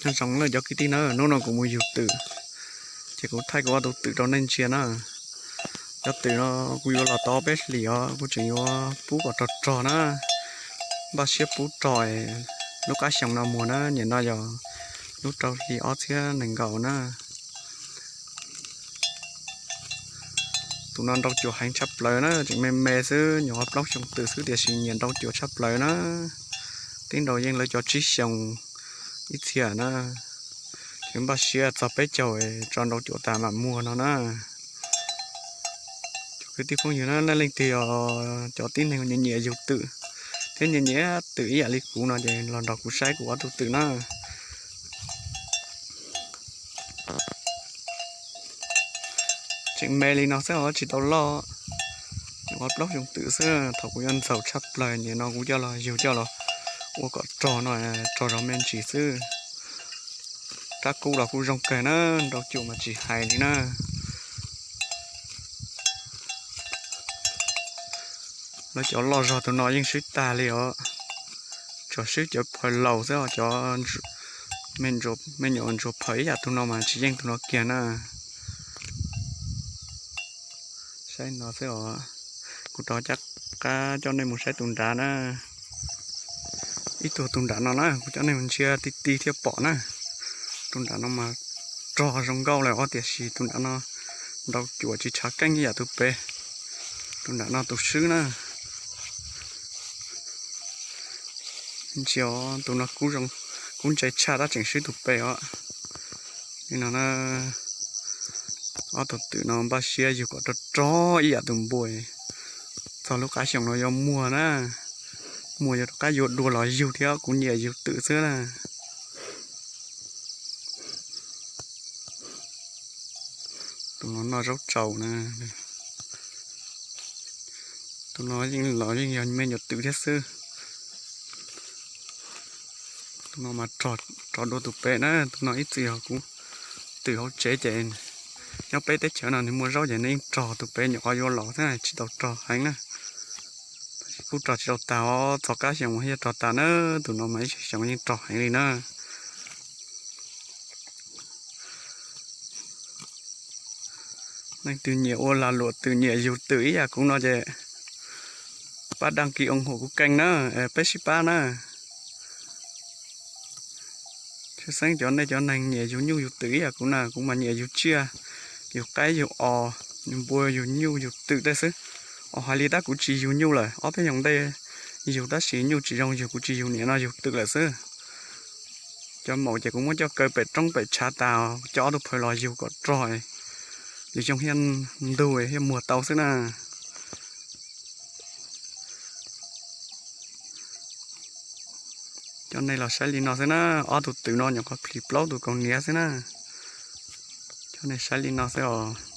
Nyob zoo na cov kwv tij na, hnub no kuv mus yug twm, ces kuv thaij kuv ob tug twm rau nej ntsia na. Cov twm no kuv yuav los tau peb hlis os, kuv tseem yuav pub kom rog rog na. Npaj siab pub rog lub qab xyoo no muag na, nim no yog lub rau hli ob txhiab nees nkaum na. Tus no nrau cuam heev tshaj plaws na, tseem me me xwb, nyuam qhuav plaub xyoo twm xwb tiam sis nyiam nrau cuam tshaj plaws na. Tib nrau yeej lawv cov tsib xyoos ib txhia na. Ces npaj siab txog peb caug tso nrau cuam tas mam muag no na. Cov kwv tij phooj ywg na, nej leej twg yog cov tib neeg nyiam nyiam yug twm thiab nyiam nyiam twm ib yam li kuv no ces los nrog kuv saib kuv ob tug twm na. Tseem me li no xwb os, tsis tau loj. Nyuam qhuav plaub xyoo twm xwb, thaum kuv yuav ntxaus tshaj plaws nim no kuv coj los yug coj los ua kom rog no, rog zov me ntsis xwb. Rab kub los kuj zoo kawg na, nrau cuam mas tsis hais li na. Lawv cov loj zog tus no yeej swb tag li os, tsuas swb cov phaws laus xwb os, cov me nyuam ntsuag phaws ib yam tus no mas tsis yeej tus no kiag na. Saib no xwb os, kuv rov caj qab coj nej mus saib tus nrad na. Ib tug tus nram no na, kuv coj nej mus ntsia ti ti thiaj pom na. Tus nram no mas rog zoo nkauj lawm os, tiam sis tus nram no nrau cuam tsis tshav keej ib yam tus pem. Tus nram no tus swb na. Ntsia os, tus no kub zoo, kub ntse tshaj tab tseem swb tus pem os. Li no na, ob tug twm no npaj siab yug kom rog rog ib yam tus npua. Txog lub qab xyoo no yuav muag na, muag yuav rov qab yuav dua los yug thiab, kuv nyiam yug twm xwb na. Tus no noj zaub tsaus na. Tus no yeej los yeej yog me nyuam twm thiab xwb. Tus no mas rog dua tus pem na, tus no ib txwm yog kuv twm hauv tsev ces nyob peb teb chaws no nws muaj zaub ces nws yeej rog tus pem, nyuam qhuav yuav los thiab tsis tau rog heev na. Kuj rog tsis tau tag os, txog qab xyoo thiaj rog tag na, tus no mas ib xyoos yeej rog heev li na. Leej twg nyiam ua lag luam twm nyiam yug twm ib yam kuv no ces pab đăng ký ủng hộ kuv kênh na, peb sib pab na. Tshwj xeeb cov nej cov neeg nyiam yug nyuj yug twm ib yam kuv na, kuv mas nyiam yug tsiaj, yug qaib yug os, yug npua yug nyuj yug twm tej xwb. Os, hais li tab kuv tsis yug nyuj lawm, ob peb xyoos ntej yug tab sis nyuj tsis zoo yug, kuv tsis yug, nim no yug twm lawm xwb. Cov maum ces kuv muab coj kaw pem roob pem tshav tas, coj ob tug phaws los yug kom rog, lwm xyoo thiaj ntug thiaj muag tau xwb na. Coj nej los saib li no xwb na, ob tug twm no nyuam qhuav plhis plaub tus kaus hniav xwb na. Coj nej saib li no xwb os.